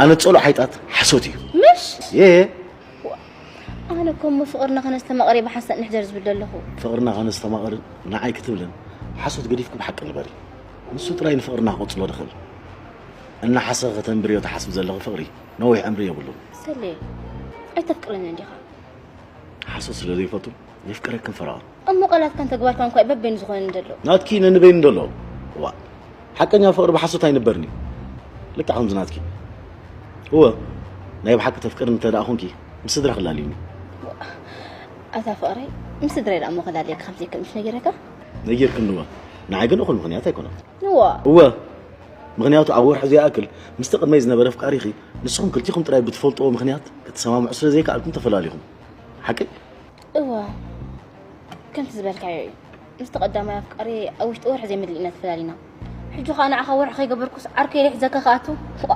ኣነ ጸሎ ሓይጣት ሓሶት እዩ። ምሽ የ ኣነ ኮሞ ፍቕርና ከነስተማቐሪ ብሓንሳእ ንሕደር ዝብል ዘለኹ። ፍቕርና ከነስተማቐርን ንዓይ ክትብልን ሓሶት ገዲፍኩም ሓቂ ንበሪ። ንሱ ጥራይ ንፍቕርና ክቕጽሎ ድኽእል። እናሓሰ ከተንብርዮ ትሓስብ ዘለኹ ፍቕሪ ነዊሕ ዕምሪ የብሉን። ሰሌ ኣይተፍቅረኒ እንዲኻ። ሓሶት ስለ ዘይፈቱ የፍቅረክን ፈራውን። እሞ ቃላትካን ተግባርካን እኳ በበይኑ ዝኾነ እንደሎ። ናትኪ ነንበይኑ እንደሎ። ዋ ሓቀኛ ፍቕሪ ብሓሶት ኣይንበርኒ። ልክዕ ከምዚ ናትኪ። እወ ናይ ብሓቂ ተፍቅርኒ እንተ ደኣ ኾንኪ ምስ ስድራ ክላልዩኒ። ኣታ ፍቕረይ ምስ ስድራይ ደኣ እሞ ከላልየካ ከም ዘይክእል ምስ ነጊረካ። ነጊርክንወ። ንዓይ ግን እኹል ምኽንያት ኣይኮነን። ንዋ እወ ምኽንያቱ ኣብ ወርሒ ዘይኣክል ምስቲ ቅድመይ ዝነበረ ኣፍቃሪኺ ንስኹም ክልቲኹም ጥራይ ብትፈልጥዎ ምኽንያት ክትሰማምዑ ስለ ዘይከኣልኩም ተፈላሊኹም። ሓቀይ? እዋ ከምቲ ዝበልካዮ እዩ። ምስቲ ቀዳማይ ኣፍቃሪ ኣብ ውሽጢ ወርሒ ዘይምልእ ኢና ተፈላሊና። ሕጂ ከዓ ንዓኻ ወርሒ ከይገበርኩስ ዓርከይ ኢለ ሒዘካ ክኣቱ። ዋ፣